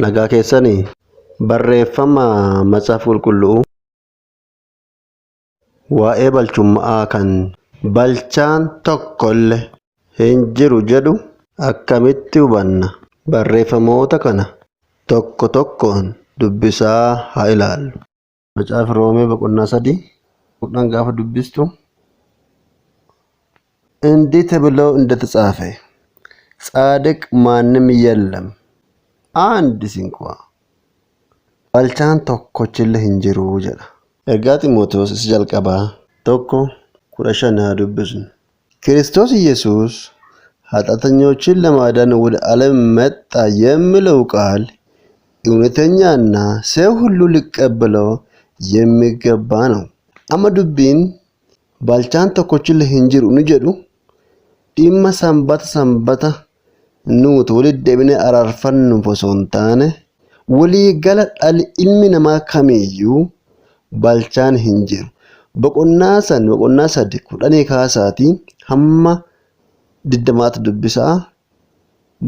Nagaa keessanii barreeffama Macaafa Qulqulluu waa'ee balchummaa kan balchaan tokkollee hin jiru jedhu akkamitti hubanna? Barreeffamoota kana tokko tokkoon dubbisaa haa ilaallu. Macaafa Roomee boqonnaa 3:10 gaafa dubbistu እንዲህ ተብሎ እንደተጻፈ ጻድቅ ማንም የለም አንድ ስንኳ balchaan tokkochillee hin jiru jedha. Ergaa Ximootiyoos isa jalqabaa 1:15 haa dubbisnu. ክርስቶስ ኢየሱስ ኃጢአተኞችን ለማዳን ወደ ዓለም መጣ የሚለው ቃል እውነተኛና ሰው ሁሉ ሊቀበለው የሚገባ ነው። Amma dubbiin balchaan tokkochillee hin jiru ni jedhu dhimma sanbata sanbata nuti walitti deebinee araarfannuuf osoo hin taane waliigala dhalli ilmi namaa kamiyyuu balchaan hin jiru. Boqonnaa san boqonnaa 3:10 kaasaatii hamma 20tti dubbisaa.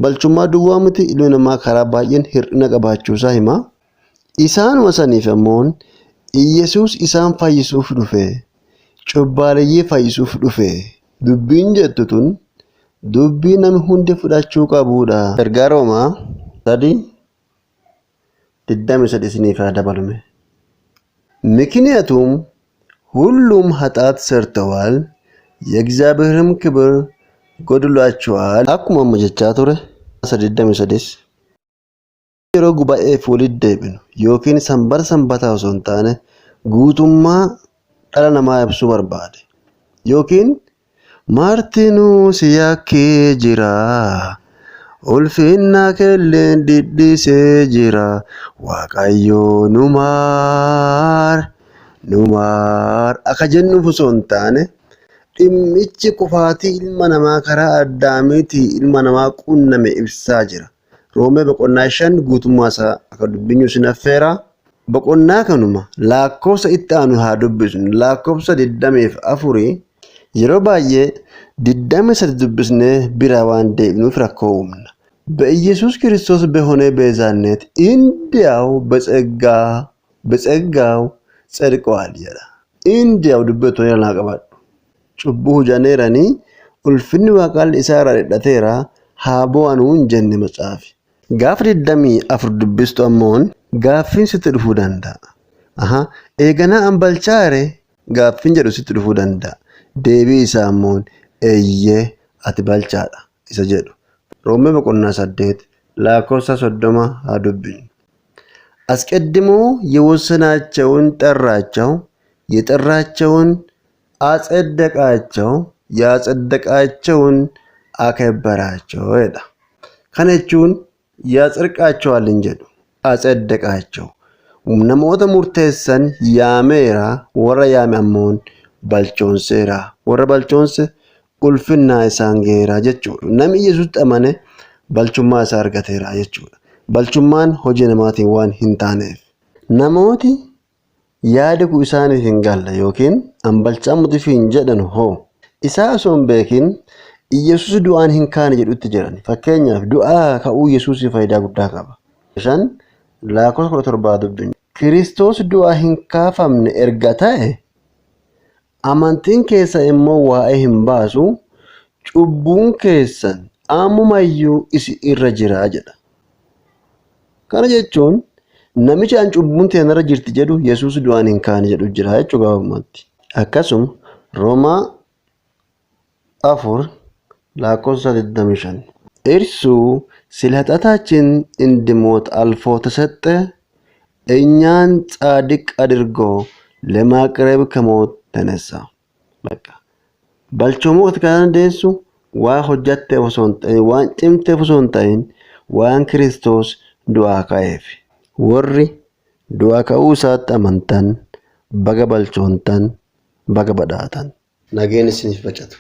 Balchummaa duwwaa miti, ilmi namaa karaa baay'een hir'ina qabaachuusaa hima. Isaanuma saniif ammoo Iyyasuus isaan fayyisuuf dhufe, cubbaaleeyyii fayyisuuf dhufe. Dubbiin jettu tun dubbii namni hundi fudhachuu qabudha. Ergaa Roomaa 3:23 isiniif haa dabalume. ምክንያቱም ሁሉም ኃጢአት ሰርተዋል የእግዚአብሔርም ክብር ጎድሏቸዋል። Akkuma amma jechaa ture 23 yeroo gubaa'eef walitti deebinu yookiin sanbata sanbataa osoo hin taane guutummaa dhala namaa ibsuu barbaade. Yookiin martinuu si yakkee jira, ulfinna keelleen dhidhisee jira, Waaqayyo nu maar, nu maar akka jennuuf osoo hin taane dhimmichi kufaatii ilma namaa karaa Addaamiitii ilma namaa qunname ibsaa jira. Roomee boqonnaa 5 guutummaa isaa akka dubbinyu sin affeera. Boqonnaa kanuma lakkoofsa itti aanu haa dubbisnu. Lakkoofsa 24 yeroo baay'ee 23 dubbisnee bira waan deebinuuf rakkoo uumna. በኢየሱስ ክርስቶስ በሆነ ቤዛነት እንዲያው በጸጋው ጸድቀዋል jedha. እንዲያው dubbattoonni naa qabadhu. Cubbuu hujaneeranii ulfinni waaqaan isaa irraa dhidhateera haa bo'anuu hin jenne macaafi. Gaafa 24 dubbistu ammoo gaaffiin sitti dhufuu danda'a. Aha, eeganaa an balchaare gaaffiin jedhu sitti dhufuu danda'a. Deebii isaa ammoo eeyyee, ati balchaadha isa jedhu. Roomee boqonnaa 8 lakkoofsa 30 haa dubbinu. አስቀድሞ የወሰናቸውን ጠራቸው፣ የጠራቸውን አጸደቃቸው፣ ያጸደቃቸውን አከበራቸው jedha. Kana jechuun ያጸድቃቸዋል hin jedhu, አጸደቃቸው. Namoota murteessan yaameera, warra yaame ammoo balchoonseera, warra balchoonse ulfinnaa isaan geera jechuudha. Namni Yesuusitti amane balchummaa isaa argateera jechuudha. Balchummaan hojii namaatiin waan hin taaneef. Namooti yaada kun isaaniif hin galle yookiin an balchaa mutiif hin jedhan hoo isaa osoo hin beekin Iyyasuus du'aan hin kaane jedhutti jiran. Fakkeenyaaf du'aa ka'uu Yesuusii faayidaa guddaa qaba. 5 lakkoofsa 17 dubbinu. Kiristoos du'aa hin kaafamne erga ta'e amantiin keessa immoo waa'ee hin baasu, cubbuun keessan ammumayyuu isi irra jira jedha. Kana jechuun namichi an cubbuun teenarra jirti jedhu Yesuus du'aan hin kaane jedhu jira jechuu gabaabumatti. Akkasuma Roomaa 4 lakkoofsa 25. እርሱ ስለ ኃጢአታችን እንዲሞት አልፎ ተሰጠ፣ እኛን ጻድቅ አድርጎ ለማቅረብ ከሞት ተነሳ። በቃ balchoomuu ati kan dandeessu waa hojjatteef osoo hin ta'in, waan cimteef osoo hin ta'in, waan Kiristoos du'aa ka'eef. Warri du'aa ka'uu isaatti amantan baga balchoontan, baga badhaatan. Nageen isiniif bacatu.